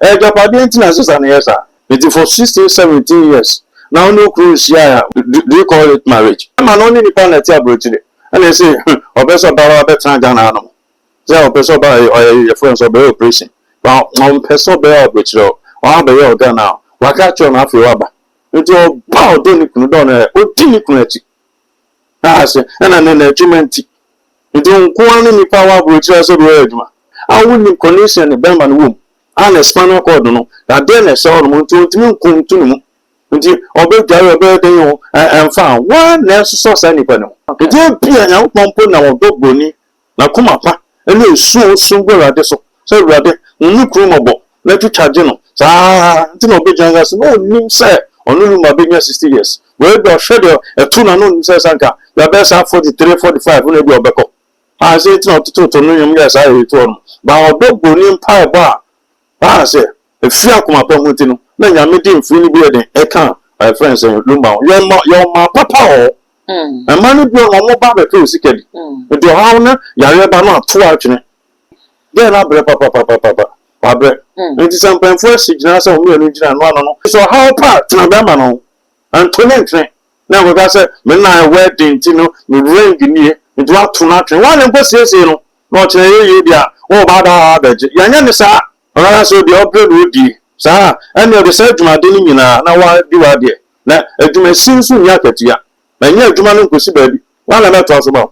Agyapadeɛ nti na sesa no yɛ saa. Nti for 16, 17 years na wo ne wo kunu nhyiae a, do you call it marriage? Ɛma no ne nipa na ɛte aburokyire ɛna ɛsɛ ɔpɛ sɛ ɔba bɛtena Ghana hanom sɛ ɔpɛ sɛ ɔba ɔyɛ yɛfrɛ no sɛ ɔbɛyɛ operation ba ɔmpɛ sɛ ɔbɛyɛ aburokyire hɔ ɔabɛyɛ wɔ Ghana a waka akyerɛ no afei waba nti ɔba a ɔdɔ ne kunu dɔ no ɛ ɔdi ne kunu akyi ase ɛna ne n'adwuma nti nti nkoa ne nipa wɔ aburokyire sɛ ɔbɛyɛ adwuma a wonim condition ne bɛrima no wɔ mu a ne spinal cord no adeɛ na ɛhyɛ hɔ nom nti ɔntumi nko nto ne mu nti ɔbɛdware ɔbɛyɛ den o ɛmfa wɔn na ɛsosɔ saa nipa no nti ebia Nyankopɔn mpo na ɔdɔ broni na koma pa ɛne esu a osu gu Awurade so sɛ Awurade ne kunu mɔbɔ na twitwa gye no saa nti na ɔbɛgyina nka so na ɔnim sɛ ɔno Lumba bɛnya 60 years wei bi ɔhwɛ deɛ ɛto na no ɔnim sɛ sanka yɛbɛyɛ saa 43, 45 na ebi ɔbɛkɔ a sɛ nti na ɔtototo no nnwom yɛ saa yɛ toɔ no ba ɔdɔ broni mpaebɔ a baa sɛ efiri akoma pa mu nti no na Nyame de mfiri no bi yɛ den ɛka ɛfrɛ no sɛ Lumba ho yɛma yɛma papa wɔ hɔ mma no bi wɔ hɔ wɔn ba bɛpɛ osika di nti ɔhaw no yareɛ ba no ato atwene dɛn na abrɛ papapapapa wabrɛ nti sɛ mpanyinfoɔ asi gyina sɛ wɔn mmienu gyina ano ano no sɛ ɔhaw pa tena bɛrima no ho nto ne ntwene na nkɔka sɛ me nan wedding nti no me ring nie nti wato no atwene wɔn a mpo siesie no na ɔkyerɛ yɛ yie deɛ wɔn ba daa abɛgye yɛnyɛ ne saa. Ɔno ara sɛ deɛ ɔbrɛ na ɔdie saa a, ɛnneɛ ɔde saa adwumade no nyinaa na wadi w'adeɛ. Na adwumasi nso nni akatua. Na nyɛ adwuma no nkɔsi baabi. Woa na mɛtoa so ma wo.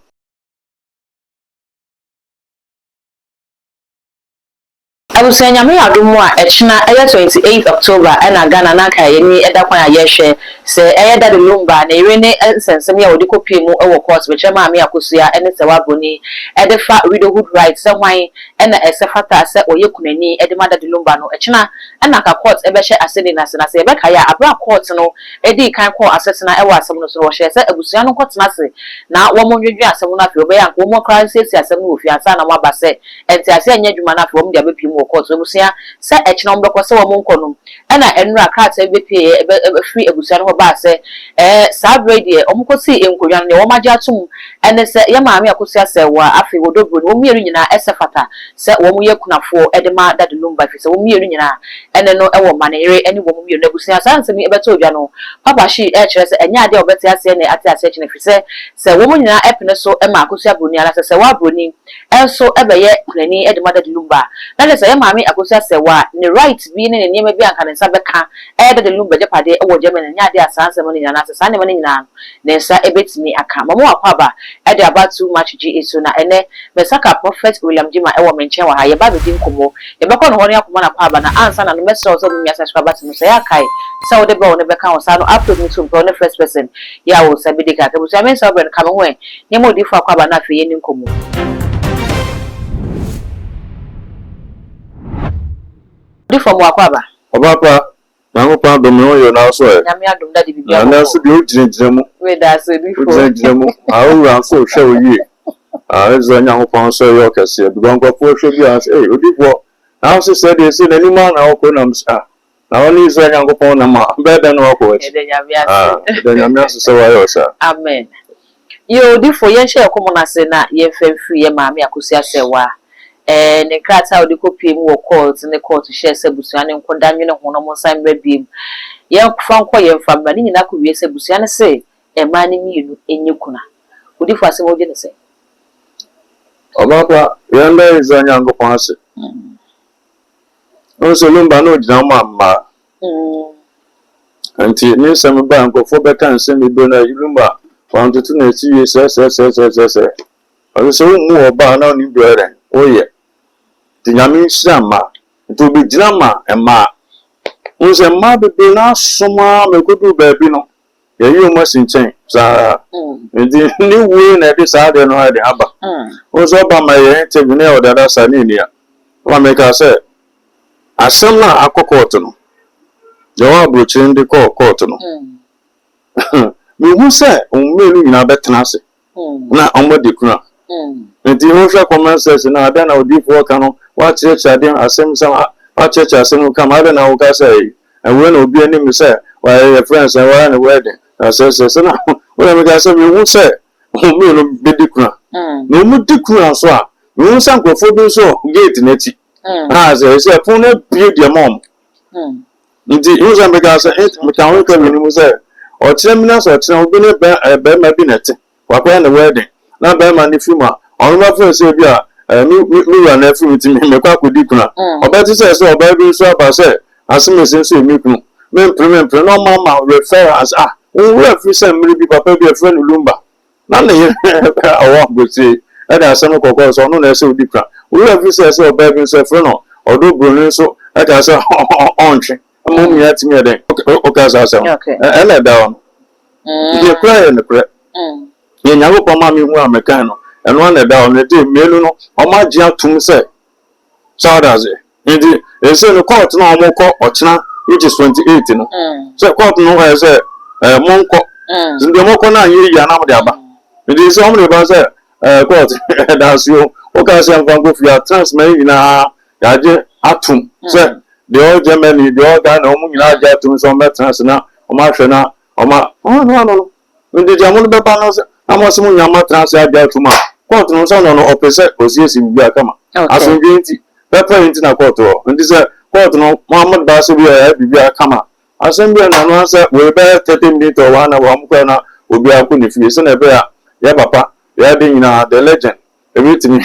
Abusua Nyame yɛ adom a ɛkyena ɛyɛ 28 October ɛna Ghana na anka yɛni ɛda kwan a yɛhwɛ sɛ ɛyɛ Daddy Lumba ne yere ne nsɛnsɛm yi a wɔde kɔ pie mu wɔ court mekyerɛ Maame Akosua ɛne Sɛwa Broni ɛde fa widowhood right sɛ hwan na ɛsɛ fata sɛ ɔyɛ kunani de ma Daddy Lumba no, ɛkyena na anka kɔɔt bɛhyɛ asɛnni no ase. Na sɛ yɛbɛkae a, bere a kɔɔt no dii kan kɔɔ asetena wɔ asɛm no so no, wɔhyɛɛ sɛ abusua no nkɔtena ase na wɔnnwedwe asɛm no afei wɔbɛyɛ anka wɔn koraa nsiesie asɛm no wɔ fie ansa na wɔaba sɛ ntease anyɛ adwuma no afei wɔde abɛpue mu wɔ kɔɔt. Abusua sɛ ɛkyena wɔbɛkɔ sɛ wɔnkɔ no, Ɛna nnora krataa bi bɛpueeɛ ɛbɛ firi abusua no hɔ baa sɛ, ɛɛ, saa berɛ yi deɛ, wɔkɔsii nkonnwa no, deɛ wɔagye atom ne sɛ yɛn maame Akosua Serwaa, afei Wɔdɔ Broni, wɔn mmienu nyinaa ɛsɛ fata sɛ wɔyɛ kunafoɔ de ma Daddy Lumba, ɛfiri sɛ wɔn mmienu nyinaa ne no wɔ mma, ne yere ne wɔn mmienu no abusua. Saa nsɛm yi bɛtɔɔ dwa no, Papa Shee rekyerɛ sɛ ɛnyɛ adeɛ a wɔbɛte aseɛ nnɛ ate aseɛ kyena, ɛfiri sɛ, sɛ wɔn nyinaa pene so ma Akosua Broni anaasɛ Serwaa Broni nso bɛyɛ kunani de ma Daddy Lumba a, na kyerɛ sɛ yɛn maame Akosua Serwaa ne right bi ne ne nneɛma bi a anka ne nsa bɛka ɛyɛ Daddy Lumba agyapadeɛ wɔ Germany no, nyɛ adeɛ a saa nsɛm no nyinaa anaasɛ saa nneɛma no nyinaa no ne nsa bɛtumi aka. Mama w'akwaaba de aba Too Much GA so na ɛnnɛ me nsa ka Prophet William Gyimah wɔ me nkyɛn wɔ ha, yɛba abɛdi nkɔmmɔ. Yɛbɛkɔ ne hɔ na yɛakɔma no akwaaba na ansa na no mɛsrɛ wo sɛ wobɛmia subscribe button no sɛ yɛ a kae sɛ wode bell no bɛka ho saa no upload no so mpɛ wo ne first person yɛ a wo nsa bɛdi kan. Abusua mensɛ wo berɛ no ka me ho ɛ. Nneɛma odiyifo akwaaba na afei yɛnni nkɔmmɔ. Odiyifo mo akwaaba. Ɔba pa, Nyankopɔn adom me ho yɛ na wo so ɛ? Nyame adom daddy biribiara Na bɔkɔɔ. nanso deɛ wo gyina gyina mu. Meda ase odiyifo. Wo gyina gyina mu. Ah wo wura nso hwɛ wo yie. Ah Israel Nyankopɔn nso yɛ ɔkɛseɛ because nkurɔfoɔ hwɛ bi a sɛ ei odiyifoɔ na wo se sɛ deɛ sei n'anim ara na ɔkɔ nam ah Na wo ne Israel Nyankopɔn nam a, bɛyɛ dɛn na woakɔ w'akyi? Yɛda Nyame ase. Ah, yɛda Nyame ase sɛ wayɛ wo saa. Amen. Yoo odifo yɛnhyɛ yɛn kɔmɔ no ase na yɛnfa mfiri yɛn maame Akosua Serwaa ɛɛ ne nkrataa a ɔde kɔ pue mu wɔ court ne court hyɛɛ sɛ abusua no nkɔ da nwene ho na ɔmo nsan mmra biem yɛnfa nkɔ yɛnfa mmra ne nyinaa kɔ wie sɛ abusua no se mmaa no mmienu nyɛ kuna. Odifo asɛm yi wogye no sɛn? Ɔba pa, yɛnda Israel Nyankopɔn ase. Wohu sɛ Lumba na ogyina hɔ ma mmaa. Nti ne nsɛm ba a nkurɔfoɔ bɛka nsɛm bebree na Lumba wantoto n'akyi yie sɛsɛsɛsɛsɛ. Ɔsɛ sɛ wommu ɔbaa na wonim deɛ ɔyɛ dɛn woyɛ. Nti Nyame nhyira mmaa. Nti obɛgyina ma mmaa. Wohu sɛ mmaa bebree no asom ara ma ɛkɔduru baabi no yɛyi wɔn asi nkyɛn saa. Nti ne wuo na ɛde saa adeɛ no ayɛ dɛn aba. Wohu sɛ ɔba ma yɛn interview na yɛwɔ dada saa ne nnia. Ɛma mekaa sɛ, asɛm no a akɔ kɔɔto no, deɛ ɔwɔ aburokyire no de kɔɔ kɔɔto no, mehu sɛ wɔn mmienu nyinaa bɛtena ase na wɔadi kuna. Nti wohwɛ comment section no a, adɛn na odiyifoɔ ka no, woakyerɛkyerɛ adeɛ asɛm sɛ woakyerɛkyerɛ asɛm no kama, adɛn na woka sɛ ɛwei na obi anim sɛ wɔyɛ yɛfrɛ no sɛ wɔayɛ no wedding na sɛ sɛ sɛ na wona meka sɛ mehu sɛ wɔn mmienu bɛdi kuna. Na wɔdi kuna nso a, mehu sɛ nkurɔfoɔ bi nso wɔ gate no akyi. Ah, sɛ sɛ ɛpono no abue deɛ ma ɔmo. Nti n sɛ meka sɛ meka ho ka wini mu sɛ ɔkyerɛ mi na sɛ ɔkyerɛ obi ne bɛ bɛrima bi na ɛte wakɔyɛ ne wedding na bɛrima no fi mu a, ɔno bɛfrɛ sɛ bi a me wura na afiri mu, nti mekɔ akɔdi kuna. Ɔbɛte sɛ ɔbaa bi nso aba sɛ asemese nso yɛ me kunu, mempere mempere na ɔma ma reference ah, wo wura firi sɛ mmere bi papa bi afrɛ no Lumba na ne yere ɔwɔ aburokyire ɛde asɛm kɔkɔɔ sɛ ɔno na ɛsɛ odi kura. Wura firi sɛ ɔbaa bi nso ɛfrɛ no ɔdɔ buroni nso ɛka sɛ ɔntwe ama wɔn nyinaa tumi yɛ dɛn ɔka saa asɛm ɛna ɛda hɔ no. Deɛ kura yɛ nokorɛ yɛ Nyankopɔn maa mi hu a mekan no, ɛno ana ɛda hɔ no. Nti mmienu no wɔn agye atum sɛ saa ɔda ase. Nti ese no court no a wɔn kɔ ɔkyena, which is 28 no, sɛ court no ɛyɛ sɛ mo nkɔ nti deɛ mo kɔ no anyɛ yie anam de aba. Nti sɛ wɔn de ba sɛ court ɛda ase o, wɔka sɛ nfa nkɔ fie a transfer yi nyinaa yɛagye atum sɛ deɛ ɔwɔ Germany, deɛ ɔwɔ Ghana, wɔn nyinaa agye atum sɛ wɔn bɛtena ase na wɔn ahwɛ na wɔn a wɔn ano ano no. Nti deɛ mo no bɛba no sɛ na mo sɛ mo nyinaa mo atena ase agye atum a, court no nso no ɔpɛ sɛ osiesie biribi akama asomdwe nti pɛpɛ nti na court wɔ. Nti sɛ court no mo a mo ba so bi a ɛyɛ biribi akama asɛm bi a nano sɛ wei bɛyɛ 30 minutes or one hour, wɔn kɔ na obi akɔ ne fie sɛ na ɛbɛyɛ a yɛ papa yɛ de nyinaa the legend ebi tumi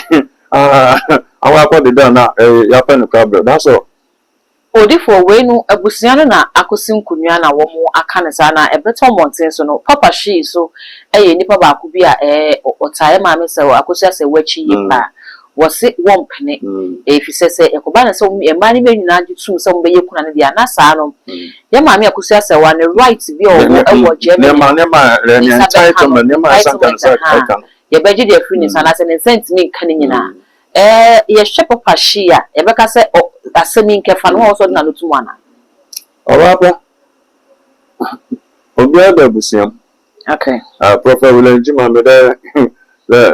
awɔ akɔ deda na ɛyɛ yɛapɛ no kabrɛ. That's all. Odifoɔ, wei no abusua no na akɔsi nkonnwa na wɔn aka no saa na ɛbɛtɔ mmɔnten so no. Papa Shee so ɛyɛ nipa baako bi a ɔtaa maame sɛ Akosua sɛ wɔakyi yie paa. Wɔse wɔmpene efisɛ sɛ ɛkɔba no sɛ mmaa no bɛ nyinaa gye tum sɛ wɔbɛyɛ kuna no deɛ ana saa no, yɛ maame Akosua sɛ wa ne right bi a ɔwɔ ɛwɔ Germany nneɛma ne nsa bɛka no. Nneɛma ɛsan ka ne nsa ɛka no. Yɛbɛgye deɛ afiri ne nsa anaasɛ ne nsa ntumi nka ne nyinaa. Yɛhwɛ Papa Shee a yɛbɛka sɛ ɔ asɛm yi nkɛfa no wɔn nso ɔde n'ano tum ana? Ɔbaa pa, obiara da abusua mu. Prophet William Jima mi dɛ dɛ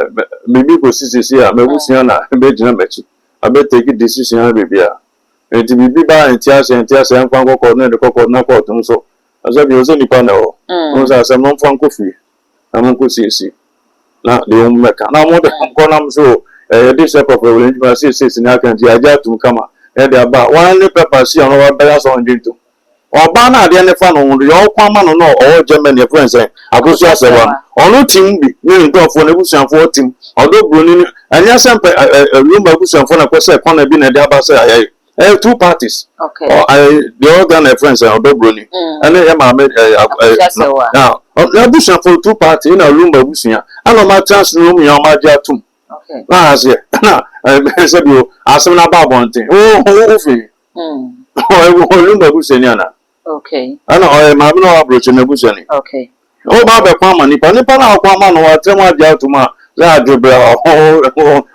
biribi kɔsi sisi a m'abusua na bɛgyina m'akyi abɛ take decision a biribi a nti biribi ba nti ase nti ase mfa nkɔ court na yɛde kɔ court na court nso ɛsɛ bi ɔsɛ nipa na ɛwɔ ɔno sɛ asɛm no mfa nkɔ fie na mo nkɔ siesie na deɛ wɔn mɛka na mo de nkɔ nam so yɛde sɛ Prophet William Jima siesie ne aka nti yɛagye atum kama na yɛde aba wɔn ne pɛpa si a ɔno wabɛyɛ asɔ ɔngye ntom. Ɔbaa no adeɛ ne fa no ho deɛ ɔkɔ ama no no ɔwɔ Germany, yɛfrɛ no sɛ Akosua Asɛwa no, ɔno tim bi ne ne nkurɔfoɔ n'abusuafoɔ tim ɔdɔ buroni no. Ɛnyɛ sɛ mpɛ ɛ ɛ Lumba abusuafoɔ na ɛkɔ sɛ kɔna bi na ɛde aba sɛ ayɛ ɛyɛ two parties. Ɔ ɛyɛ deɛ ɔwɔ Ghana yɛfrɛ no sɛ ɔdɔ buroni ɛne yɛ maame ɛ Akosua Asɛwa. Na n'abusuafoɔ two party na Lumba abusua ɛna ɔmo atena ase na ɔmo nyinaa ɔmo agye atum na aseɛ na ɛ sɛbi o asɛm n'aba abɔnten wo wo wo fi ɔyɛ Lumba abusuani ana? Ɛna ɔyɛ maame na ɔwɔ aburokyi n'abusuani. Ɔba abɛko ama nipa nipa na ɔko ama no wɔatena mu agye atom a sɛ adwobrɛ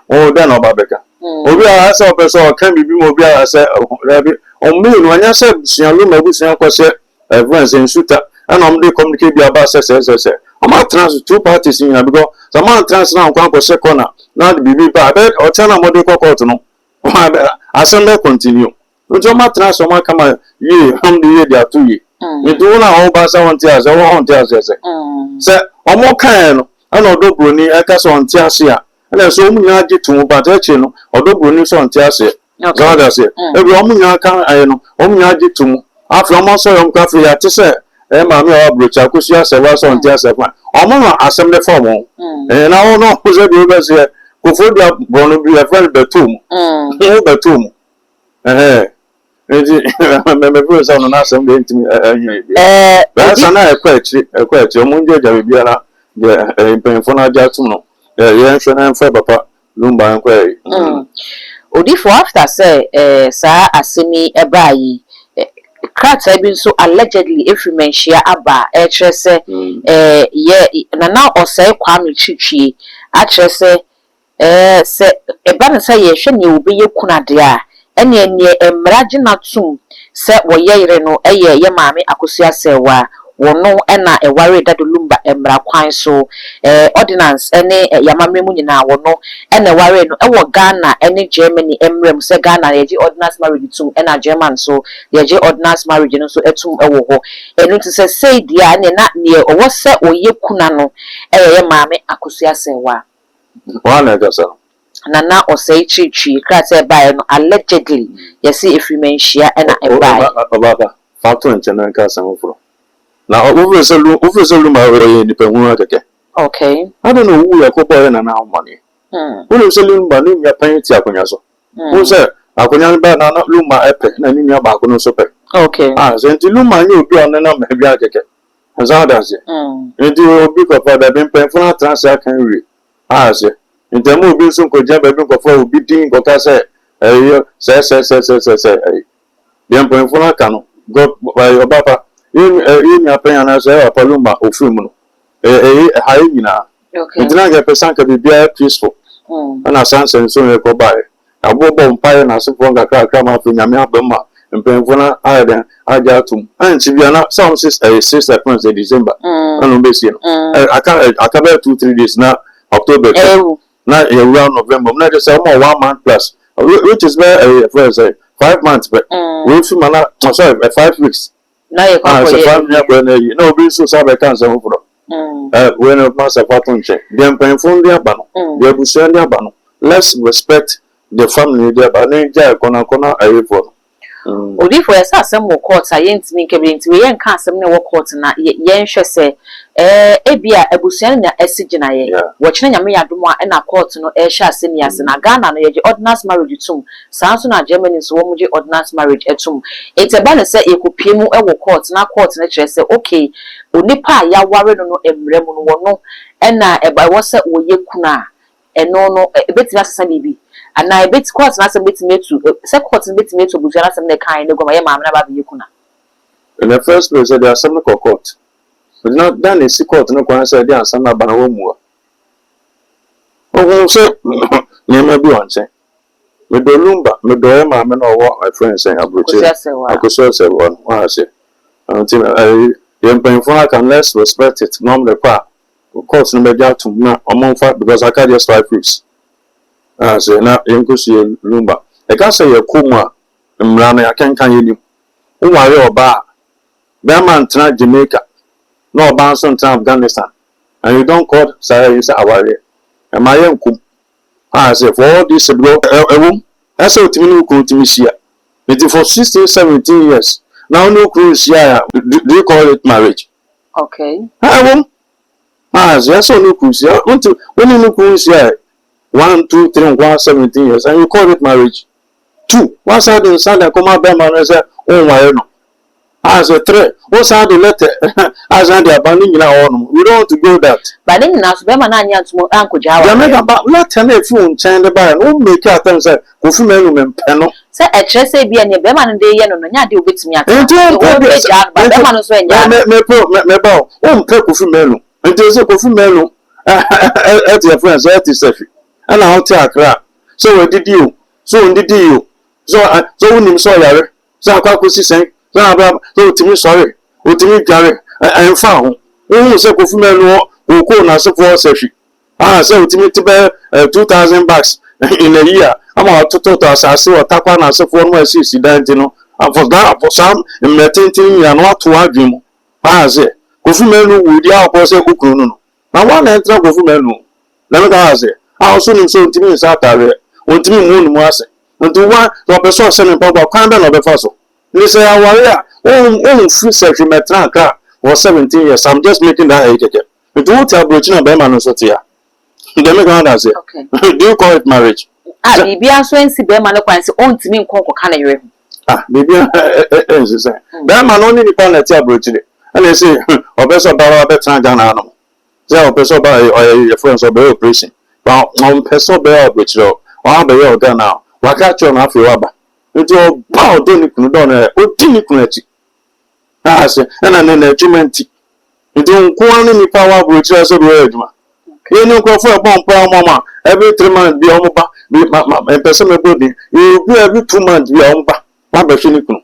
ɔwɔ dɛn na ɔba bɛka obi a sɛ ɔpɛ sɛ ɔka biribi ma obi a sɛ dabi ɔmmienu ɔnyɛ sɛ abusua Lumba abusua kɔhyɛ ɛfrɛ sɛ nsuta ɛna ɔmo de communicate bi aba sɛ sɛ sɛ sɛ ɔmo atena so two parties nyinaa, because sɛ ɔmo antena so na ɔkɔ akɔhyɛ corner na de biribi ba ɛbɛ ɔkyɛn na ɔmo de kɔ court no, asɛm bɛ continue. Nti ɔmo atena so, ɔmo aka ma yie, ɔmo de yie de ato yie. Nti wɔn a ɔba sɛ wɔn te ase, wɔn te ase sɛ sɛ ɔmo kae no ɛna ɔdɔ buroni ɛka sɛ ɔnte ase a, ɛna nso wɔn nyinaa gye to mu, but akyire no ɔdɔ buroni sɛ ɔnte aseɛ sɛ ɔde aseɛ ebi wɔn nyinaa ka ɛyɛ no, wɔn nyinaa gye to mu. Afei wɔn asɔre wɔn kɔ afei yɛate sɛ ɛyɛ maame a ɔwɔ aburokyi Akosua sɛ wɔasɛ ɔnte aseɛ kwan ɔmo na asɛm de fa wɔn ɛyɛ na wɔn no sɛ deɛ wɔbɛseɛ kofo dua borɔno bi yɛfrɛ no bɛtoo mu wo bɛtoo mu ɛhɛn. Nti mɛmɛfiri sɛ ɔno n'asɛm deɛ ntumi ɛnyɛ bi bɛsa na ɛkɔ akyiri ɛkɔ akyiri. Ɔmo ngye agya biribiara deɛ ɛɛ mpanyinfoɔ no agye atom no ɛɛ yɛnhwɛ na yɛmfa papa Lumba nkɔ ɛyi. Odifo, after sɛ saa asɛm yi ɛbaa yi, krataa bi nso allegedly efiri Manhyia aba a ɛkyerɛ sɛ yɛ Nana Ɔsɛe Kwame Kyitwie akyerɛ sɛ sɛ ɛba no sɛ yɛhwɛ nea obɛyɛ kunu adeɛ a, ɛneɛ neɛ mmara gye n'atom sɛ wɔyɛ yere no ɛyɛ yɛ maame Akosua Sɛwa. Wɔno ɛna ɛware Daddy Lumba mmara kwan so, ordinance ɛne yamammerɛ mu nyinaa wɔno ɛna ɛware no ɛwɔ Ghana ɛne Germany mmerɛ mu sɛ Ghana yɛgye ordinance marriage tum, ɛna German so yɛgye ordinance marriage no nso ɛtum ɛwɔ hɔ. Ɛno nti sɛ sei deɛ a, ɛneɛ na neɛ ɔwɔ sɛ ɔyɛ kuna no ɛyɛ yɛ maame Akosua Sɛwa. Wɔn na ɛkasa no. Nana Osei Kyeretwie krataa a ɛbaeɛ no allegedly yɛse ɛfiri Manhyia na ɛbaeɛ. Ɔbaapa, fa to nkyɛn na nka asɛm foforɔ. Na wofiri sɛ Lu wofiri sɛ Luma ɔyɛ nipa hunu ara kɛkɛ. Okay. Adɛn na owuiɛ kɔbɔɔ yɛ nana amanneɛ? Wonim sɛ Lumba ne nua panyin te akonnwa so. Wohu sɛ akonnwa no bɛɛ na na Lumba pɛ na ne nua baako no nso pɛ. Okay. Ah, sɛ nti Lumba nyɛ obi a ɔnenam baabi ara kɛkɛ. Ɛsan ate aseɛ? Nti obi kɔfa dabi mpanyinfoɔ no atena ase aka awie. Ate aseɛ? Nti ɛma obi nso nkɔgyina baabi nkɔfa obi din nkɔka sɛ ɛyɛ sɛ sɛ sɛ sɛ sɛ sɛ ɛyi. Deɛ mpanyinfoɔ no aka no, God, ɛyɛ ɔba pa, yɛn nua panyin anaasɛ ɛyɛ papa Lumba ofiri mu no, ɛyɛ ɛyɛ ɛha yɛn nyinaa. Nti na anka yɛpɛ sɛ anka biribiara yɛ peaceful. Ɛna saa nsɛnso yi kɔ baeɛ. Yɛabobɔ mpaeɛ na asefoɔ nkakrakra ma afei Nyame aba mu ma mpanyinfoɔ no ayɛ dɛn agye atom. Ɛnkyɛ biara na sɛ wɔn se ɛyɛ six ɛfɛn no sɛ December ɛna wɔn bɛsie no. Aka aka bɛyɛ 2, 3 days na October twam na yɛwura November mu na ɛkyerɛ sɛ wɔn wɔ one month plus, which is bɛyɛ ɛyɛ fɛn sɛ 5 months pɛ. Wei fi ma na, oh, sorry, 5 weeks. Na yɛ kɔ Ah, sɛ akɔyɛ five ne akɔyɛ na ayi na obi nso sa bɛka nsɛm foforɔ. Wei no ma sɛ fa to nkyɛn. Deɛ mpanyinfoɔ de aba no, deɛ abusua de aba no, let's respect the family de aba ne gya ɛkɔnakɔna ayifoɔ no. Odiifo, yɛsɛ asɛm wɔ court a yɛntumi nka bi, nti wei yɛnka asɛm no ɛwɔ court na yɛnhwɛ sɛ ebi a abusua no na ɛsi gyinaeɛ. Wɔkyerɛ Nyame yɛ adom a ɛna court no ɛrehyɛ asɛm yi ase. Na Ghana no yɛgye ordinance marriage tom, saa nso na Germany nso wɔn gye ordinance marriage tom. Nti ɛba ne sɛ yɛkɔpie mu ɛwɔ court na court no kyerɛ sɛ okay, onipa a yɛaware no no mmerɛ mu no wɔno ɛna ɛba ɛwɔ sɛ wɔyɛ kunu a, ɛno no ebetumi asesa biribi anaa ebeti court n'asɛm betumi etu sɛ court no betumi etu abusua n'asɛm na ɛkan ne guama yɛ maame na ba abɛyɛ kuna? In the first place, ɛde asɛm no kɔ court na dan na esi court no kwan sɛ ɛde asɛm no aba na wɔn mu a ohun sɛ nneɛma bi wɔ nkyɛn. Medɔ Lumba, medɔ yɛ maame na ɔwɔ ɛfrɛ nsɛn aburokyire. Kosi Asɛwa. Akosi Asɛwa no wɔn ase nti ɛyi yɛ mpanyinfoɔ no aka, let's respect it na wɔn de kɔ a court no bɛgye atum na wɔn nfa because aka just 5 weeks ase na yɛn kɔ si yɛ Lumba. Ɛka sɛ yɛ kɔ mu a mmara no yɛakenkan yɛ nim nware ɔbaa a bɛrima ntena Jamaica na ɔbaa nso ntena Afghanistan and you don call saa yi sɛ awareɛ ɛma yɛ nkum a sɛ for all this because ɛwom ɛsɛ otumi ne okunu tumi hyia. Nti for 16, 17 years na ɔne okunu hyia a, do you call it marriage? Ɛwom a sɛ ɛsɛ ɔne okunu hyia nti ɔne ne okunu hyia one, two, three nkwa 17 years and you call it marriage. Two, wasan de nsa de akɔma bɛrima no sɛ ɔnware no a sɛ three, wosan de letter asan de aba ne nyinaa wɔ nom. We don't want to go that. Ba ne nyinaa so bɛrima no anye antom ankɔgya awareɛ. Jamaica ba letter na efi wo nkyɛn de baeɛ no, wo make attempt sɛ Kofi Manu mempɛ no. Sɛ ɛkyerɛ sɛ bi a nea bɛrima no de yɛ no nyɛ adeɛ a obetumi atena. Nti wompɛ bi Wɔbɛgyaa no ba bɛrima no nso ɛnyaa no. Me me me ba o, wompɛ Kofi Manu nti sɛ Kofi Manu ɛte yɛ friend sɛ ɛte Sɛfi ɛna wote Akra sɛ wɔadidi o, sɛ wɔndidi o, sɛ wonim sɛ ɔyare sɛ akɔ akɔsi sɛn sɛ abra sɛ otumi sɔre otumi dware ɛmfa ho. Wohu sɛ Kofi Manu hɔ kookoo n'asefoɔ Sɛfi a sɛ otumi te bɛyɛ 2,000 bags in a year ama watotɔtɔ asase wɔ Takwa n'asefoɔ no asiesie dan ti no for that for saa mmerɛ tenten nyinaa no wato adwene mu a sɛ Kofi Manu wu di akɔ sɛ okunu no na wɔn na ɛntena Kofi Manu na meka sɛ a ɔso nim sɛ ontumi nsa ataareɛ, ontumi mmu ne mu ase nti wa sɛ ɔpɛ sɛ ɔhyɛ ne mpaboa kwan bɛ na ɔbɛfa so nti sɛ aware a ohun firi sɛ hwɛ mɛtena Akra for 17 years. I'm just making that ɛyɛ kɛkɛ. Nti wote aburokyi na bɛrima no nso te a deɛ meka ho da aseɛ, do you call it marriage? A biribiara nso nsi bɛrima no kwan sɛ ɔntumi nkɔ nkɔka ne yere ho. Ah, biribi nsi sɛ bɛrima no ne nipa na ɛte aburokyire ɛna ɛsɛ ɔpɛ sɛ ɔbaa bɛtena Ghana hanom sɛ ɔpɛ sɛ ɔbaa ɔyɛ yɛfrɛ no sɛ ɔbɛyɛ operation ba ɔmpɛ sɛ ɔbɛyɛ aburokyire hɔ ɔabɛyɛ wɔ Ghana a waka kyerɛ no afei waba. Nti ɔba a ɔdɔ ne kunu dɔ no ɛ ɔdi ne kunu akyi ase ɛna ne n'adwuma nti nti nkoa ne nipa wɔ aburokyire sɛ ɔbɛyɛ adwuma. Yɛn ni nkurɔfoɔ ɛbɔ mpa ɔmo ma every 3 months bi ɔmo ba bi ma ma mpɛ sɛ mɛbɔ din. Yɛ obi every 2 months bi a ɔmo ba wabɛhwɛ ne kunu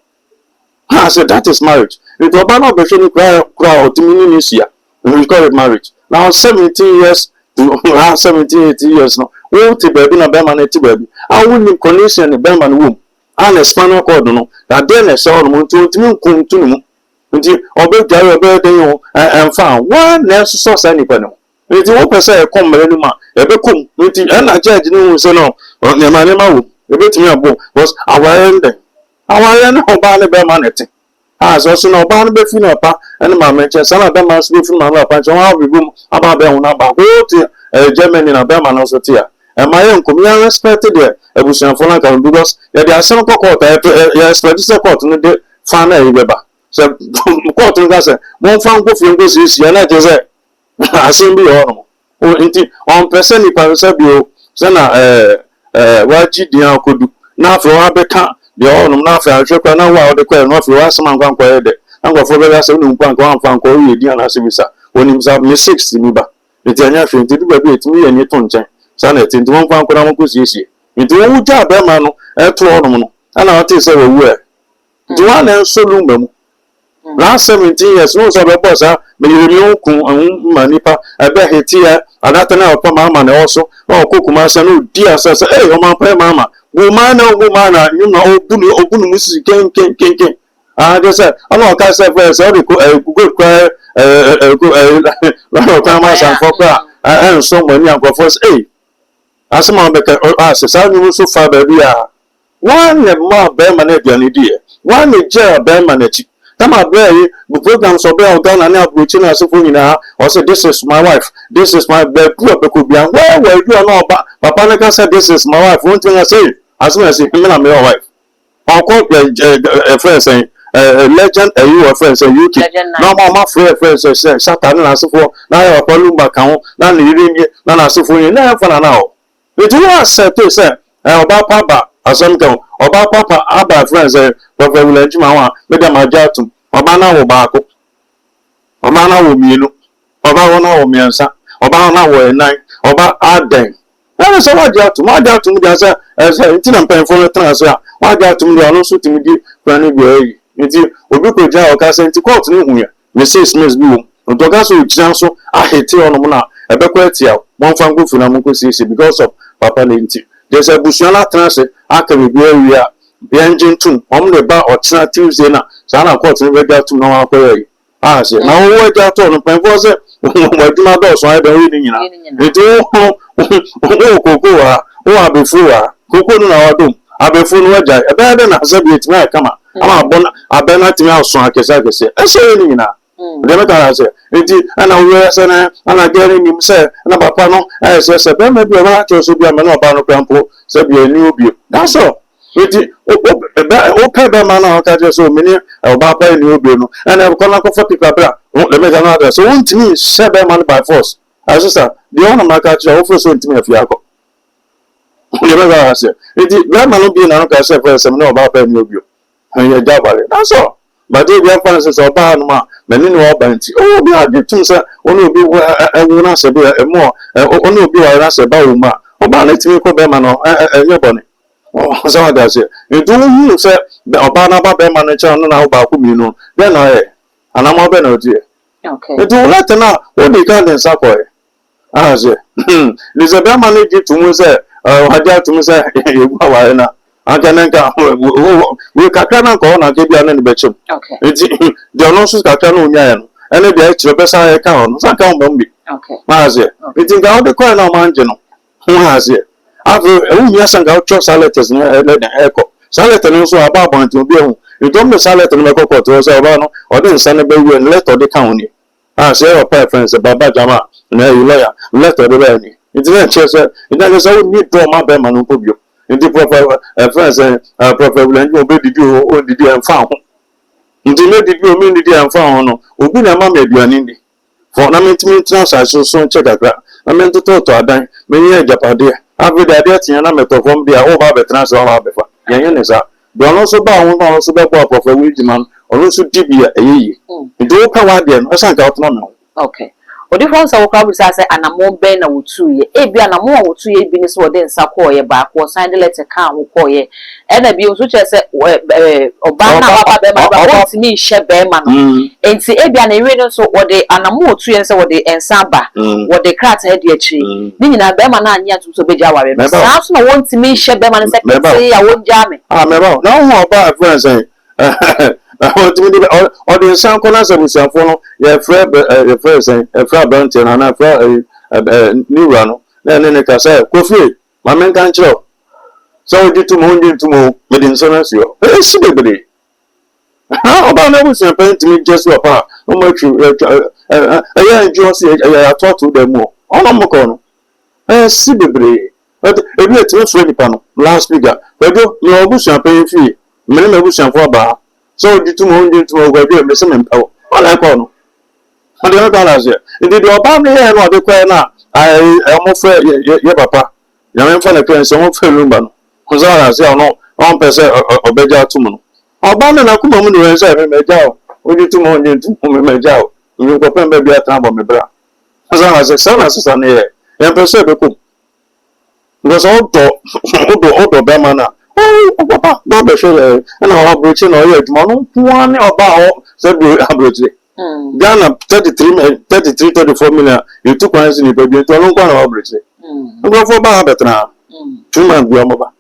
ha sɛ that is marriage. Nti ɔba na ɔbɛhwɛ ne kura kura a ɔtumi ne ne hyia, we call it marriage. Now 17 years to ha 17, 18 years no wo te baabi na bɛrima no te baabi a wonim condition ne bɛrima no wɔ mu a ne spinal cord no adeɛ na ɛhyɛ hɔ nom nti ɔntumi nkuntu ne mu nti ɔbɛdware ɔbɛyɛ den o ɛmfa wɔn na ɛsosɔ saa nipa no ho. Nti wopɛ sɛ ɛkɔ mmara no mu a, ɛbɛkɔ mu. Nti ɛna judge no hu sɛ no, nneɛma nneɛma wɔ mu. Ɛbɛtumi abɔ because awareɛ no dɛn? Awareɛ no ɔbaa ne bɛrima na ɛte. A sɛ ɔso na ɔbaa no bɛfi ne papa ne maame nkyɛn, saa na bɛrima nso bɛfi ne maame papa nkyɛn, wɔn abɛbɔ mu aba abɛn wɔn aba whole te Germany na bɛrima no nso te a. Ɛma yɛ nkom yɛn respect deɛ abusuafoɔ no aka no because yɛde asɛm kɔ court a yɛ expect sɛ court no de fa na ɛyi bɛba. Sɛ court no ka sɛ momfa nkɔ fie nkɔ siesie na ɛkyerɛ sɛ asɛm bi wɔ hɔnom. Nti ɔmpɛ sɛ nipa no sɛ bio sɛ na wagye din akɔdu na afei wabɛka deɛ ɔnom na afei ahwɛ koraa na wo a wode kɔɛ no afei wasɛm ankɔ ankɔyɛ dɛ na nkurɔfoɔ bɛka sɛ wonim mpo anka woamfa ankɔ woyɛ din anaasɛ bisa onim sa mistakes tumi ba nti ɛnyɛ hwee nti du baabi a ɛtumi yɛ ani to nkyɛn saa na ɛte nti momfa nkɔ na monkɔ siesie nti wɔn gyaa bɛrima no ɛto hɔnom no ɛna ɔtee sɛ wawu ɛ nti wɔn a na ɛnso Lumba mu last 17 years no sɛ ɔbɛbɔ saa meyere mi ho kun ɛho ma nipa ɛbɛ hete yɛ adata na ɔpɛ maama na ɛwɔ so na ɔkɔ Kumase na odi asa sɛ ɛy ɔman pɛ maama wo maa na wo maa na nnwom na ɔbu ne ɔbu ne mu sisi kenkenkenken ah kyerɛ sɛ ɔna ɔka sɛ fɛ sɛ ɔde ko ɛɛ gold kora ɛɛ ɛɛ ko ɛɛ lɔri ɔkwan ma asanfo kora ɛnsɔ mo ani ankorɔfoɔ sɛ ɛy asɛm a ɔbɛka ɔ asɛ saa nnwom nso fa baabi a wɔn na maa bɛrima no aduane diiɛ wɔn na gyaa bɛrima n'akyi tama abirɛ yi bu program sɛ ɔbɛn Ghana ne aburokyi ne asefo nyinaa ɔsɛ, "This is my wife, this is my" baabi a ɔbɛkɔ bia where were you? Ɔno ɔba papa no ka sɛ, "This is my wife," wɔn ti na sɛ asɛm a ɛsɛ me na meyɛ wife. Ɔkɔ ɛ ɛ ɛfrɛ sɛn legend ɛyi wɔ ɛfrɛ sɛ UK na ɔmo afrɛ ɛfrɛ sɛ Shatta ne n'asefoɔ na ayɛ papa Lumba ka ho na ne yere nie na n'asefoɔ nie na ɛmfa nana hɔ. Nti wɔn asɛte sɛ ɔbaa pa ba asɛm ka ho ɔbaa papa aba ɛfrɛ sɛ Prophet William Nkyima ho a mede ma agye atom. Ɔbaa no awo baako, ɔbaa no awo mmienu, ɔbaa hɔ no awo mmiɛnsa, ɔbaa no awo ɛnan, ɔbaa adɛn ɛne sɛ wagye atom wagye atom deɛ sɛ ɛsɛ nti na mpanyinfoɔ no tena ase a wagye atom deɛ ɔno nso tumi di kwan no bi ayi. Nti obi kɔ gyina ɔka sɛ nti court no hu yɛ Mrs Smith bi wɔ mu nti ɔka sɛ ogyina so ahete ɔnom na ɛbɛkɔ atia wɔmfa nkɔ fi na monkɔ siesie because of papa no. Nti deɛ sɛ abusua no atena ase aka biribi awie a yɛngye ntom wɔn de ba ɔkyena Tuesday na saa na court no bɛgye atom na wɔn akɔyɛ yi ase na wɔwɔ agya atɔ no mpanyinfoɔ sɛ wɔn adwuma dɔɔso ayɛ dɛn wɔyɛ ne nyinaa. Nti wo wowɔ koko wɔ ha, wowɔ abɛfuo wɔ ha, koko no na wadom abɛfuo no wagyae ɛbɛyɛ dɛ na sɛ bi etumi ayɛ kama ama abɔ no abɛ no atumi aso akɛse akɛse ɛsɛ yɛ ne nyinaa deɛ mɛka na sɛ nti ɛna woyɛ sɛ ne ɛna gɛ ne nim sɛ ɛna papa no ɛyɛ sɛ bɛrima bi a ɔbɛka kyerɛ sɛ bi a mɛ ne ɔbaa no kora mpo sɛ bi ani obio. That's all. Nti wopɛ bɛrima no a ɔka kyerɛ sɛ omini ɔbaa pa ani obio no ɛna ɛkɔ na akɔfa pipa bra deɛ mɛka no adɛ sɛ wontumi nhyɛ bɛrima no by force ɛso deɛ ɔnam aka kyerɛ wofo sɛ ntumi afie akɔ deɛ mɛka na sɛ nti bɛrima no bie na no ka sɛ fɛ sɛ mene ɔbaa pa ani obio ɛyɛ gya abare. That's all. But ebi afa no sɛ sɛ ɔbaa no a m'ani ne ɔba nti ɔwɔ bi agye tum sɛ ɔne obi ɛwo no asɛ bi ɛmu ɔne obi ware no asɛ ba wɔ mu a ɔbaa no tumi kɔ bɛrima no ɛnyɛ bɔne sɛ wade aseɛ. Nti wohuu sɛ ɔbaa no aba bɛrima no nkyɛn ɔno na awo baako mmienu dɛn na ɔyɛ anamɔ bɛ na ɔteɛ nti wo letter no a wode ka de nsa kɔɛ aseɛ nti sɛ bɛrima no gye to mu sɛ ɔgye atom sɛ yɛgu aware no anka ne nka wei kakra na nka ɔwɔ na anka bia ne ne bɛkyɛm nti deɛ ɔno nso kakra na onyaeɛ no ɛne deɛ akyerɛ bɛsa yɛka hɔ no sa ka ho bɛm bi maaseɛ nti nka wode kɔɛ na ɔma ngye no ho aseɛ. Afei ɛwo hia sɛ nka wotwerɛ saa letters no ɛdɛ ɛkɔ saa letter no nso aba abɔnten obi ahu nti ɔmo de saa letter no bɛkɔ court hɔ sɛ ɔbaa no ɔde nsa no bɛwie no letter ɔde ka ho nie a sɛ ɛyɛ ɔpa ɛfɛn sɛ Baba Jama na ɛyɛ lawyer letter ɔde bɛyɛ nie nti na ɛkyerɛ sɛ nti na kyerɛ sɛ wonni dɔ ɔma bɛrima no mpo bio. Nti Prophet ɛfɛn sɛ Prophet William obɛdidi o ɔndidi ɛmfa ho nti mɛdidi o mendidi ɛmfa ho no obi na ɛma me aduane ndi fɔ na mentumi ntena asase so nkyɛ kakra na mentotɔtɔ adan menyɛ agyapadeɛ. Afei de adeɛ teɛ na mɛtɔ fam deɛ a woba abɛtena ase waba abɛfa yɛnyɛ ne saa deɛ ɔno nso baa ho na ɔno nso bɛbɔ apɔfra wo adwuma no ɔno nso di bi a ɛyɛ yie nti wopɛ w'adeɛ no ɛsan ka wotena me ho. Okay, odifoɔ nsa wɔ koraa bisa sɛ anammɔn bɛn na wɔtuiɛ? Ebi anammɔn a wɔtuiɛ bi ne sɛ wɔde nsa kɔɔyɛ baako, ɔsan de letter kaa ho kɔɔyɛ ɛna bio nso kyerɛ sɛ ɔbaa no a waba bɛrima no ba wɔntumi nhyɛ bɛrima no nti ebi a ne yere no nso wɔde anammɔn a wɔtuiɛ no sɛ wɔde nsa aba wɔde krataa di akyire ne nyinaa bɛrima no anyɛ atum sɛ ɔbɛgya aware no saa nso na wɔntumi nhyɛ bɛrima no sɛ ketee a wɔngyaa me. Ah, mɛba na wohu ɔbaa ɛfrɛ sɛn ɔtumi de ɔde nsa nkɔ na sɛ abusuafoɔ no yɛfrɛ yɛfrɛ sɛn yɛfrɛ aberanteɛ no anaa yɛfrɛ ne wura no na ɛne ne ka sɛ, Kofi, ma menka nkyerɛ wo sɛ wogye tom o, wongye ntom o, mede nsɛm asi hɔ. Ɛsi bebree. Ɔbaa no abusua panyin tumi gye so ɔpa a wɔn atwi ɛyɛ ngye ɔsi ɛyɛ atoato dan mu hɔ. Ɔno mo kɔ no ɛsi bebree. Ebi etumi frɛ nipa no loudspeaker. Kwadwo, mewɔ abusua panyin fie, mene m'abusuafo aba ha. Sɛ wogye tom o, wongye ntom o, Kwadwo, mese mempɛ wo. Ɔna ɛkɔ no. Ɔde ɔka no aseɛ. Nti deɛ ɔbaa no yɛɛ no ɔde kɔɛ no a wɔn frɛ yɛ papa Nyame mfa ne kra nsi wɔn frɛ Lumba no. Ɔsɛ ɔna ase a ɔno ɔmpɛ sɛ ɔbɛgya atom no. Ɔbaa no n'akoma mu de sɛ me magya o, wogye tom o wongye ntom o me magya o, me nkɔpɛ mba bi atena abɔ me bra. Ɔsɛ ɔna ase saa na sesa no yɛ. Yɛmpɛ sɛ ɛbɛkɔ mu. Because ɔdɔ wodɔ wodɔ bɛrima no a oh papa ba bɛhwɛ yɛ ɛna ɔaburokyire na ɔyɛ adwuma ɔno nko ara ne ɔbaa hɔ sɛ aburokyire. Ghana 33 33 34 million yɛtu kwan si nipa bi nti ɔno nko ara na ɔwɔ aburokyire. Nkurɔfoɔ ba ha bɛtena ha 2 months bi ɔmo ba.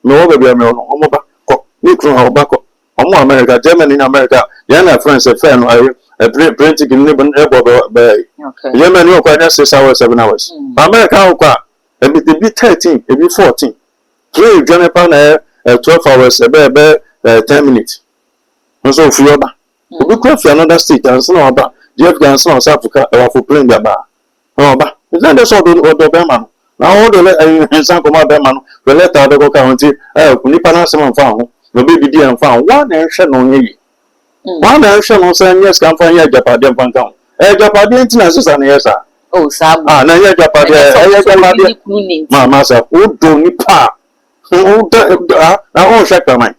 Mewɔ baabi a mewɔ no ɔmo ba kɔ ne kunu ha ɔba kɔ. Ɔmo wɔ America, Germany ne America yɛn na France fɛn no ɛyɛ plane ticket ne ɛbɔ bɛyɛ yi. Germany wɔ kɔ ɛnyɛ 6 hours 7 hours. America wɔ kɔ a ebi ebi 13 ebi 14. Plane dwane pa na ɛyɛ 12 hours ɛbɛyɛ ɛbɛyɛ 10 minutes. Nso ofiri ɔba. Obi kura fi another state ansa na waba JFK ansa na ɔsɛ Africa ɛwɔ afɔ plane de aba na ɔba. Nti na sɛ ɔdɔ ɔdɔ bɛrima no na ɔde lɛ ɛyi nsa nkɔmɔ bɛrima no hwɛ letter ɔde kɔka ho nti ɛɛ nipa n'asɛm nfa ho na obi didi ɛnfa ho wɔn na ɛhwɛ no nyɛ yi wɔn na ɛhwɛ no sɛ nyɛ sika nfa nyɛ agyapadeɛ nfa nka ho ɛyɛ agyapadeɛ nti na sisan yɛ saa. Oh, saa mo. Ah, na ɛnyɛ agyapadeɛ, ɛyɛ agyapadeɛ maa maa sa wodɔ nipa a wodɔ ah na ɔnhwɛ kraman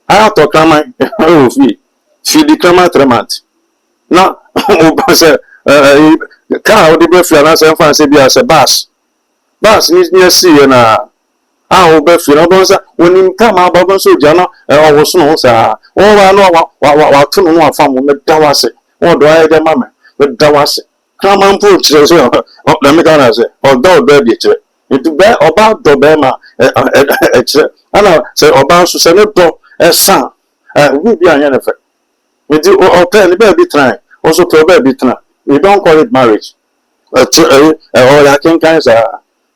atɔ kraman ɛwɔ fie fidi kraman 3 months na ɔba sɛ ɛɛ kaa wode bɛ fie anaasɛ nfa sɛ bi a sɛ bus bus ni ni asi yɛ na a wobɛ fie na wobɛhu sɛ onim tam aba wobɛhu sɛ ogya no ɔwoso ne ho saa wɔba no wa wa wato no no afa mo meda wo ase wɔn dɔ ayɛ dɛ ma me meda wo ase. Kraman mpo kyerɛ sɛ na meka na sɛ ɔdɔ ɔdɔ adi kyerɛ nti bɛ ɔbaa dɔ bɛrima ɛkyerɛ ɛna sɛ ɔbaa nso sɛ ne dɔ ɛsa ɛ obi bi anyɛ ne fɛ nti ɔpɛ ne baabi tena ɔnso pɛ baabi tena. We don't call it marriage. Ɛto ɛyɛ ɔyɛ akenkan saa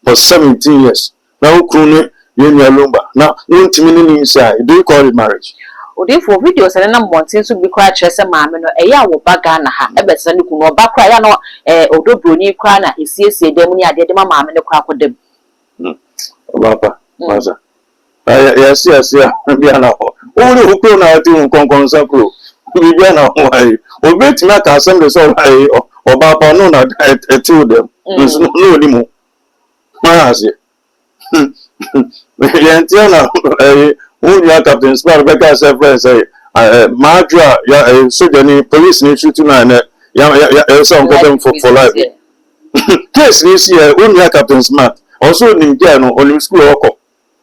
for 17 years na wo kunu ne yɛn nua Lumba na wontumi ne ne nhyia a, do you call it marriage? Odiifoɔ, videos a ɛnenam mmɔnten so bi koraa kyerɛ sɛ maame no, ɛyɛ a wɔba Ghana ha bɛsra ne kunu. Ɔba koraa, ɛyɛ a na ɛɛ ɔdɔ buroni koraa na ɛsiesie dan mu ne adeɛ de ma maame no koraa kɔda mu. Ɔba pa, masa. Yɛase ase a, bia na hɔ. Wo ne wo kuro na ɔte wo nkɔnkɔnsa kuro. Biribi na ho ayɛ. Obi betumi aka asɛm de sɛ ɔba pa no na ɛte wo dɛm. Nso no onim ho. Maa aseɛ. Yɛn tia na ɛyi wo nua Captain Smart bɛka sɛ frɛ sɛ maadwo a ya ɛyi sogyani police ni shoot na ɛnɛ ya ya ya ɛsɛ ɔnkɔdɛm for life. Case ni si yɛ wo nua Captain Smart ɔso onim girl no, onim school ɔkɔ,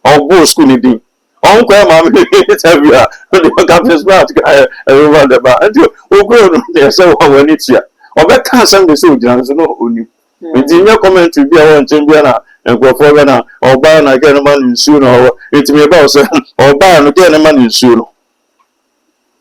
ɔbɔ school ni din ɔnkɔ ɛ maame ne interview a ɔde Captain Smart ka ɛ ɛyɛ de ba nti okuro no deɛ sɛ wɔn ani tua ɔbɛka asɛm de sɛ ogyina nso no onim. Nti nyɛ commentary bi a ɛwɔ nkyɛn bi a na nkurɔfoɔ bɛ na ɔbaa na girl no ma no nsuo na ɔwɔ nti meba wo sɛ ɔbaa no girl no ma no nsuo no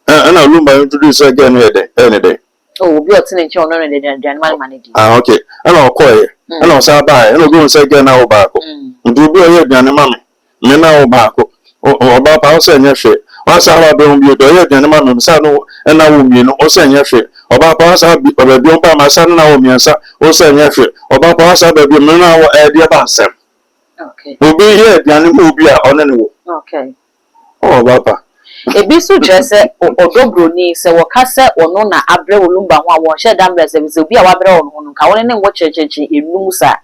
ɛna Lumba introduce sɛ girl no yɛ dɛn ɛyɛ ne dɛn. Oh, obi a ɔte ne nkyɛn ɔno ne de aduane ma no ma no di. Ah, okay, ɛna ɔkɔɛ ɛna ɔsan baeɛ ɛna obi hu sɛ girl no awo baako nti obi a ɔyɛ aduane ma me me na awo baako ɔbaa pa ɔsɛ ɛnyɛ hwee wasan aba abɛhu bio deɛ ɔyɛ aduane ma me sa no ɛna awo mmienu ɔsɛ ɛnyɛ hwee ɔbaa pa wasan aba bio ba ma sa no na awo mmiɛnsa ɔsɛ ɛnyɛ hwee ɔbaa pa wasan aba bio me na awo ɛdeɛ ba asɛm obi yɛ aduane ma obi a ɔne ne wo ɔbaa pa. Ebi nso kyerɛ sɛ ɔdɔ buroni sɛ wɔka sɛ ɔno na abrɛ wɔ Lumba ho a wɔnhyɛ da mbrɛ sɛ obi a wabrɛ wɔ no ho no nka wɔne ne nwɔ kyerɛkyerɛkyerɛ enum saa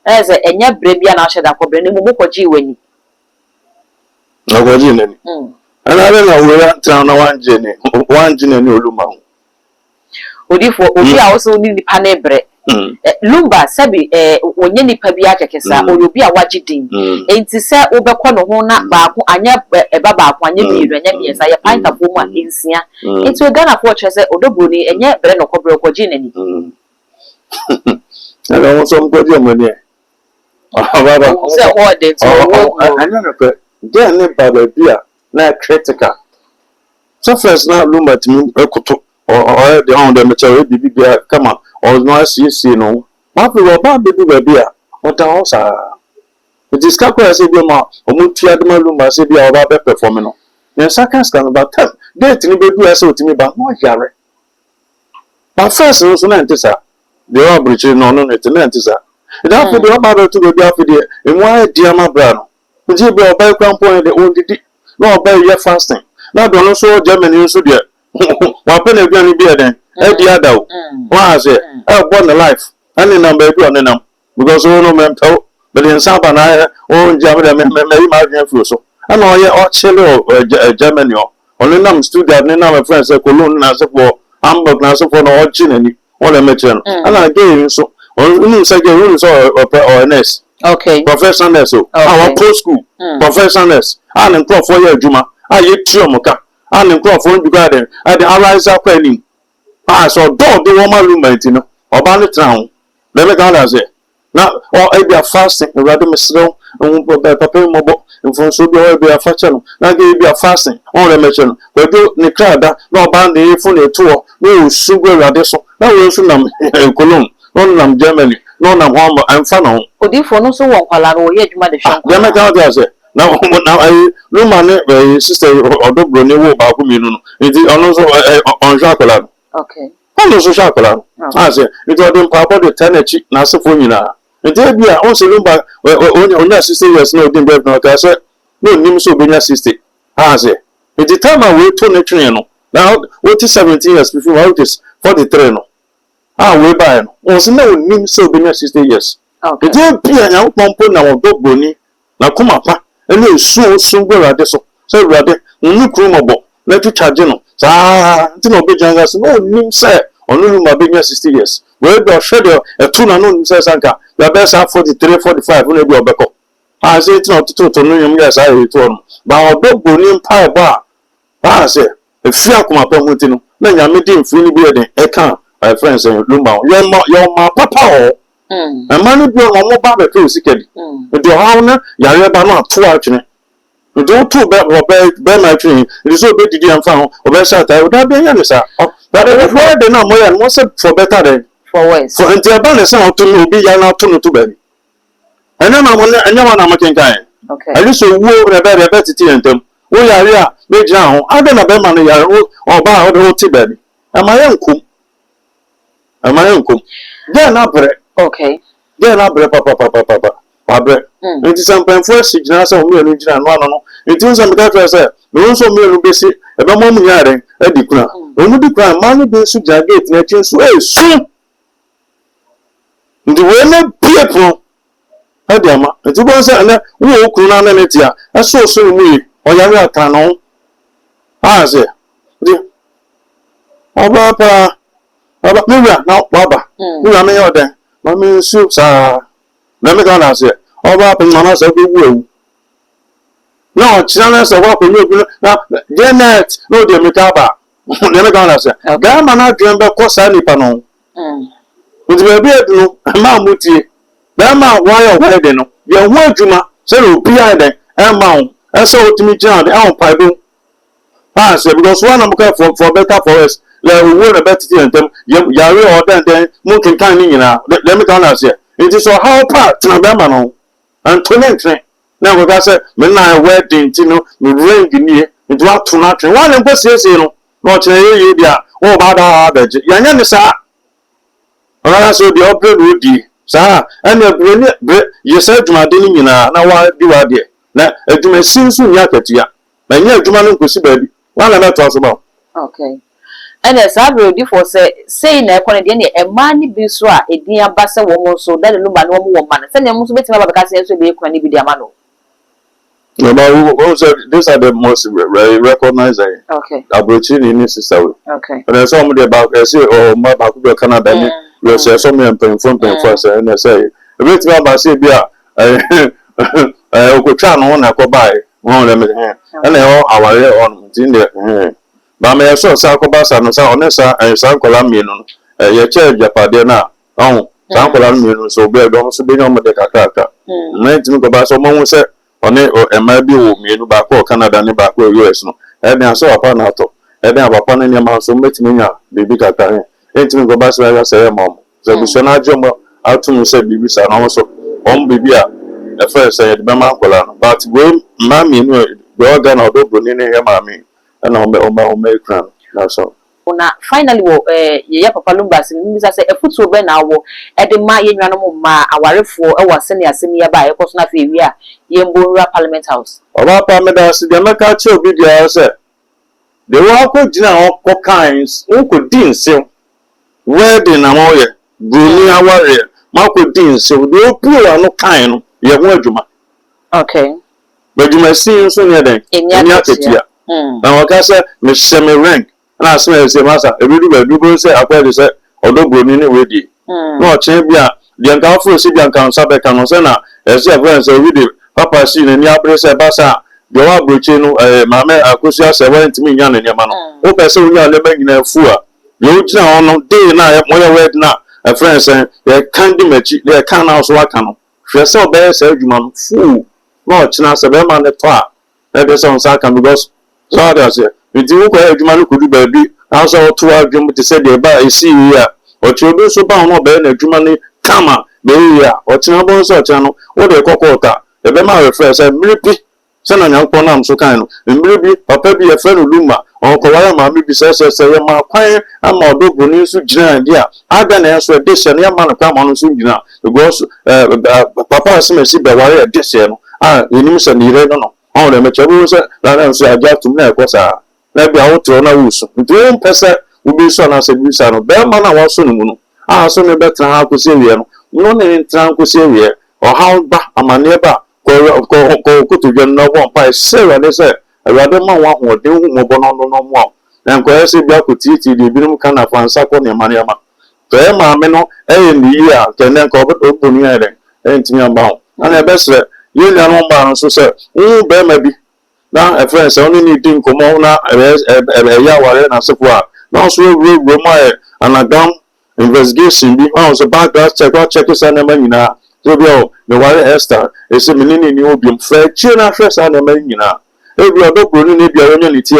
ɛyɛ sɛ ɛnyɛ brɛ bi a na ahyɛ da kɔ brɛ na mmom kɔgyee w'ani. Ɔkɔgyee n'ani ɛna ade na wei antena na wangye ne wangye n'ani Olumba ho. Odiifoɔ, obi a wosɛ wo ne nipa ne brɛ Lumba sɛbi ɛɛ wɔnyɛ nipa bi akɛkɛ saa, ɔyɛ obi a wagye din nti sɛ wobɛkɔ ne ho na baako anyɛ ɛba baako anyɛ mmienu anyɛ mmiɛnsa yɛ pantafoɔ mu a nsia nti Ghanafoɔ kyerɛ sɛ ɔdɔ buroni ɛnyɛ brɛ na ɔkɔ brɛ ɔkɔgye n'ani. Ɛna wɔn nso wɔkɔgye wɔn ani ɛ. Ɔbaba. Sɛ ɔwɔ de nti ɔwɔ gu. Ɛnyɛ nokorɛ. Girl ne ba baabi a na critical. So first na Lumba tumi koto ɔyɛ deɛ ɔho deɛ mekyɛ ɔyɛ biribi biara kama ɔno asiesie ne ho. Afei ɔbaa bɛdu baabi a ɔda hɔ saa. Nti sika koraa sɛ bi ma ɔmo tua de ma Lumba sɛ bi a ɔba bɛ perform no, ne nsa ka sika no ba time date no bɛdu a sɛ ɔtumi ba na ɔyare. But first no nso na nte saa. Deɛ ɔwɔ aburokyire no, ɔno ne te na nte saa. Nti afei deɛ ɔba abɛto baabi, afei deɛ emu ayɛ di ama bra no. Nti bi a ɔba ekura mpo yɛ deɛ ɔndidi na ɔba yɛ fasting na deɛ ɔno nso wɔ Germany nso deɛ, wapɛ na aduane bi yɛ dɛn ɛdi ada o. Wɔn ase ɛbɔ ne life ɛne nam baabi a ɔnenam because wɔn no mɛmpɛw bɛde nsa aba na ayɛ wɔn ngye amena mɛ mɛ mɛyi maa adwene firi so, ɛna ɔyɛ ɔkyele wɔ Germany hɔ, ɔnenam Stuttgart, nenam ɛfrɛ sɛ Cologne n'asefoɔ, Hamburg n'asefoɔ, na ɔgye n'ani wɔn na ɛmɛkyerɛ no. Ɛna gay nso ɔnim sɛ gay ɔnim sɛ ɔpɛ ɔyɛ nurse, professional nurse o, a wakɔ school, professional nurse a ne nkurɔfoɔ yɛ adwuma a yɛtua ɔmo ka, a ne nkurɔfoɔ no bi kɔ ade ade arise akɔ anim a sɛ ɔdɔ ɔde wɔn ma Lumba. Nti no ɔbaa no tena ho bɛbɛ ka ɔda sɛ na ɔ ebi afaase, "Awurade, mesrɛ wo, ehu papa yi mmɔbɔ, mfonso bi a ɔyɛ bi afa kyɛ no." Na nka ebi afaase wɔn rɛ mɛkyɛ no kwadwo ne kra da na ɔbaa ne yefo na eto hɔ na osu gu Awurade so, na wɔn nso nam Cologne na ɔnam Germany na ɔnam hɔ ama ɛnfa ne ho. Odiifoɔ no nso wɔ nkwalaa no, wɔyɛ adwuma de hwɛ. Deɛ mɛka ɔte ase na ɛyi Lumba ne ɛyi sister ɔdɔ buroni wo baako mmienu no, nti ɔno nso ɛ ɔnhwɛ akwadaa no. Ɔno nso hwɛ akwadaa no ase, nti ɔde mpaabɔ de taa n'akyi n'asefoɔ nyinaa. Nti ebi a ɔnsi Lumba ɛ onya 60 years na odi mbɛ na ɔka sɛ na onim sɛ obenya 60 ase. Nti time a wei to ne twene no na wote 17 years fifi wa, which is 43 no a wei baeɛ no, wɔn sɛ na onim sɛ obenya 60 years. Nti ebi a Nyankopɔn mpo na ɔdɔ buroni na koma pa ɛne esu a osu gu Awurade so sɛ, "Awurade, ne kuru mɔbɔ na twitwa gye no saa." Nti na ɔbɛgyina nka sɛ na onim sɛ ɔno Lumba bɛnya 60 years. Wei bi ɔhwɛ deɛ ɛto na no onim sɛ sanka yɛbɛyɛ saa 43, 45 na ebi ɔbɛkɔ a sɛ nti na ɔtototo no nnwom yɛ saa yɛ toɔ no ba. Ɔdɔ buroni mpaebɔ a baa sɛ efiri akoma pa mu nti no na Nyame de mfiri no bi yɛ den ɛka ɛfrɛ sɛ Lumba ho. Yɛma yɛma papa wɔ hɔ. Mmaa no bi wɔ hɔ, wɔn ba abɛpɛ o sika bi. Nti ɔhaw no yareɛ ba no ato atwene, nti woto bɛ ɔbɛ bɛrima atwene, nti sɛ ɔbɛdidi amfa ho, ɔbɛhyɛ ataare ɔda bɛyɛ ne saa. But ɛfɔ de na moyɛ no mo sɛ for better then For worse. For nti ɛba ne sɛ ɔto no obi yare na ato no to baabi, ɛnyɛ na mo ɛnyɛ wɔn na mo kenkan. Ɛne sɛ owuo na ɛbɛ ɛbɛ tete yɛn ntam. Wo yare a megyina ho ade na bɛrima no yare wo ɔbaa a ɔde wote baabi, ɛma yɛ nkom, ɛma yɛ nkom gɛɛ na brɛ. Gɛɛ na brɛ papapapapa, wabrɛ. Nti sɛ mpanyinfoɔ asi gyina sɛ wɔn mmienu gyina ano ano no, nti nsɛm meka kyerɛ sɛ mehu nso mmienu bɛsi ɛbɛma wɔn nyinaa dɛn adi kuna. Wɔn di kuna, mmaa no bi nso gyina gate n'akyi nso esu, nti wei ne bie pono ɛde ama. Nti wɔn sɛ ɛnɛ wo wɔ kunu n'ano ne tia ɛso so ne mu yi ɔyare atan ne ho a sɛ nti ɔbaa paa ɔba me wura na waba. Me wura, meyɛ ɔdɛn ma me nsuo saa na meka na aseɛ ɔbaa pɛ ma na sɛ wobɛwu awu na ɔkyerɛ no sɛ woakɔnyɛ obi no na Janet na ɔde mmirika aba deɛ meka na aseɛ bɛrima no adwene bɛkɔ saa nipa no ho. Nti baabi adu no, mmaa mo tie, bɛrima a wɔayɛ ɔwɔ de no yɛn ho adwuma sɛdeɛ obi ayɛ dɛn ɛmma wo ɛsɛ wotumi gyina de ɛwɔ mpaebɔ mu paa sɛ because wɔn na mo ka for better for worse yɛ owuo na bɛtete yɛn ntam yɛ yare a ɔdɛndɛn mo nkenkan ne nyinaa deɛ meka na aseɛ. Nti sɛ ɔhaw pa tena bɛrima no ho nto ne ntwene na nkɔka sɛ me na wedding nti no me ring nie, nti wato no atwene wɔn ne nkɔ siesie no na ɔkyerɛ yɛ yie deɛ a wɔwɔ ba daa abɛgye yɛnyɛ ne saa. Ɔnana sɛ deɛ ɔbrɛ na ɔdie saa, ɛna brɛ ne brɛ yɛ saa adwumade no nyinaa na wadi wadeɛ na adwumasi nso nyɛ akatua na nyɛ adwuma no nkosi baabi wɔn na bɛtoa so ma wo. Okay. Ɛnna saa abere odiifoɔ sɛ sei na ɛkɔ no deɛ, neɛ mmaa no bi nso a edin aba sɛ wɔn nso Daddy Lumba ne wɔn wɔ mma no, sɛnea wɔn nso bɛtumi aba bɛka sɛ yɛn nso ebɛyɛ kura ne bi de ama no. No, but we say these are the most recognized aburokyiri ne sister we. Ɛna ɛsɛ ɔmo deɛ baako ɛsɛ ɔmo baako bi wɔ Canada ne USA, ɛsɛ ɔmo yɛ mpanyinfoɔ sɛ ɛna ɛsɛ ebetumi aba sɛ ebi a ɛɛ ɛɛ okotwa ne ho na ɛkɔ baaɛ wɔn dɛm ɛhɛn ɛna ɛwɔ awareɛ hɔ nom. Nti deɛ ɛhɛn baama yɛ sɔ sɛ akɔba sa no sa ɔne sa ɛɛ saa nkɔla mmienu no ɛɛ yɛkyɛ agyapadeɛ no a ɔho saa nkɔla no mmienu nso obi a ɔmo nso benya ɔmo de kakrakra mmaa ntumi kɔba sɛ ɔmo ahu sɛ ɔne mmaa bi wɔ mmienu, baako wɔ Canada ne baako wɔ US no, ɛdɛn asɛ papa na atɔ ɛdɛn a papa no nneɛma nso mbɛtumi nya biribi kakra hɛ ɛntumi nkɔba sɛ ɛyɛ sɛ ɛyɛ ma ɔmo sɛ abusua no agye ɔmo. ato mu sɛ biribi saa na wɔn nso wɔn biribi a ɛfrɛ no sɛ yɛde bɛma nkwadaa no but wei mmaa mmienu a deɛ ɔwɔ Ghana ɔdɔ broni ne yɛ maame yi ɛna wɔn wɔn wɔn ekura no that's all. Na finally wɔ yɛyɛ Papa Lumba asɛm yi, mibisa sɛ afutuo bɛn na awɔ ɛde ma yɛn nuanom mmaa awarefoɔ ɛwɔ sɛnea asɛm yi aba a ɛkɔ so, na afei ewie a yɛn bɔ nwura Parliament House? Ɔbaa pa, meda ase. Deɛ mɛka kyerɛ obi biara sɛ deɛ wakɔ gyina hɔ kɔkan wokɔdi nsew wedding na wɔyɛ broni awareɛ makɔdi nsew, deɛ opue w'ano kan no yɛ ho adwuma. Adwumasi nso nyɛ dɛn? Ɛni ɛni akatua. Akatua. Na wɔka sɛ mehyɛ me ring na asɛm a ɛsɛ masa ebi du baabi bi sɛ akɔyɛ de sɛ ɔdɔ broni ne wedi na ɔkyɛn bi a deɛ nka aforo si bi a nka nsa bɛka no sɛ na ɛsɛ ɛfrɛ no sɛ obi de papa si n'ani abere sɛ ɛba saa deɛ ɔwɔ aburokyi no, maame Akosua sɛ wɔntumi nya ne nneɛma no. Wopɛ sɛ wonya nneɛma nyinaa fu a, deɛ wogyina hɔ no dee na moyɛ wed na ɛfrɛ no sɛ yɛka di m'akyi deɛ ɛka na so waka no, hwɛ sɛ ɔbɛyɛ saa adwuma no fuu na ɔkyena sɛ bɛrima ne tɔ a na ɛde sɛ ɔnsa aka because sɛ ɔde aseɛ nti wokɔyɛ adwuma no kɔdu baabi na sɛ woto adwom te sɛ deɛ ɛba a ɛsii yi a, ɔkyerɛ obi nso ba ho na ɔbɛyɛ n'adwuma no kama bɛyɛ yie a, ɔkyena bɔn sɛ ɔkyena no wode kɔ court a ɛbɛma refrɛ sɛ mmere bi sɛna Nyankopɔn nam so kan no, mmere bi papa bi yɛfrɛ no Lumba ɔkɔware maame bi sɛ yɛma kwan ama ɔdɔ broni nso gyina ade a ada na ɛnso ɛde hyɛ no, yɛma no kwan ma no nso gyina because papa asɛm asi bɛware ɛde hyɛ no a yɛnim sɛ ne yere no ɔn dɛ mɛkyɛ bɛhu sɛ na nso agye atom na ɛkɔ saa na bi a wote hɔ na wosu nti wompɛ sɛ wobɛsu anaasɛ bisa no bɛrima no a wasɔ no mu no a so ne bɛtena ha akɔsi awie no no ne ne ntena nkɔsi awie. Ɔhaw ba, amanneɛ ba, kɔ kɔ kɔ kotodwe no na bɔ mpae sɛ Awurade sɛ Awurade ma wo ahoɔden hu mmɔbɔ no no no mmoa wo na nkɔyɛ sɛ bi akɔtiatia deɛ ebinom ka na fa nsa kɔ nneɛma nneɛma sɛ maame no ɛyɛ ne yie a kɛnɛ nka ɔbɛbɔ ne ayɛ dɛn ɛntumi amba ho. Ana ɛbɛsrɛ yɛn nuanom mmaa no nso sɛ wohu bɛrima bi na ɛfrɛ sɛ ɔne ne di nkɔmmɔ na ɛyɛ awareɛ n'asefo a na ɔnso awurawura mu ayɛ anagam investigation bi ɔn sɛ background check, wakyɛke saa nneɛma nyinaa sɛ obi a meware Esther ɛsɛ me ne ne ni hɔ biom fa akyire no ahwɛ saa nneɛma yi nyinaa. Ebi ɔdɔ buroni no ebi a wɔnya ne ti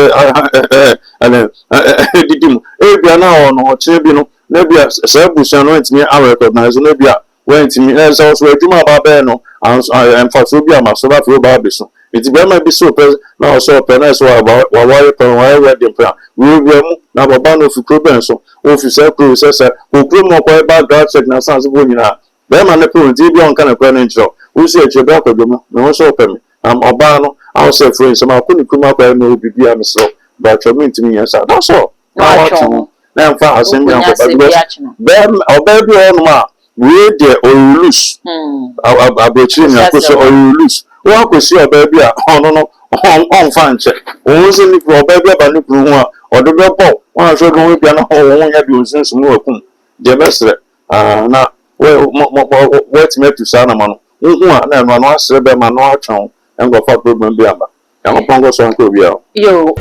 ɛnɛ didi mu ebi a na ɔno ɔkyerɛ bi no na ebi a saa abusua no ntumi arecognize no, ebi a wɔntumi na sɛ ɔso adwuma aba bɛyɛ no mfasoɔ bi ama so na afei ɔba abɛso. Nti bɛrima bi sɛ ɔpɛ na ɔsɛ ɔpɛ na ɛsɛ waware pɛ wayɛ wedding pɛ a wurawura mu na baba no ofi kuro bɛn so, ofi sɛ kuro sɛ okuro mu ɔkɔyɛ background check na asan asefo nyinaa bɛrima no pɛ o. Nti ebi a ɔnka ne kora no nkyerɛw wosi akyire bɛ akɔdwa mu na wɔn nso ɔpɛ me ɔbaa no a ɔsɛ furo nsɛm akɔ ne kurom akɔyɛ na obibi a mesrɛ bɛatwa mi ntumi nyɛ saa, that's all, na watwe ho na mfa asɛm bi ankɔba because bɛrima ɔbaa bi wɔ hɔnom a wei deɛ ɔyɛ loose aburokyire mi akɔ so ɔyɛ loose wɔn akɔsi ɔbaa bi a ɔno no ɔnfa nkyɛ wɔn nso ne kunu ɔbaa bi aba ne kunu ho a ɔde bɛbɔ wɔn ahwɛ bi wɔn bia na wɔn ho nyɛ deɛ osunsun mu wakum deɛ bɛsrɛ na wɔatumi atu saa nama no wohu a na ɛno ano asrɛ bɛrima no atwe ho nkɔfa problem bi aba. Nyankopɔn nkɔ so anka obiara. Yo.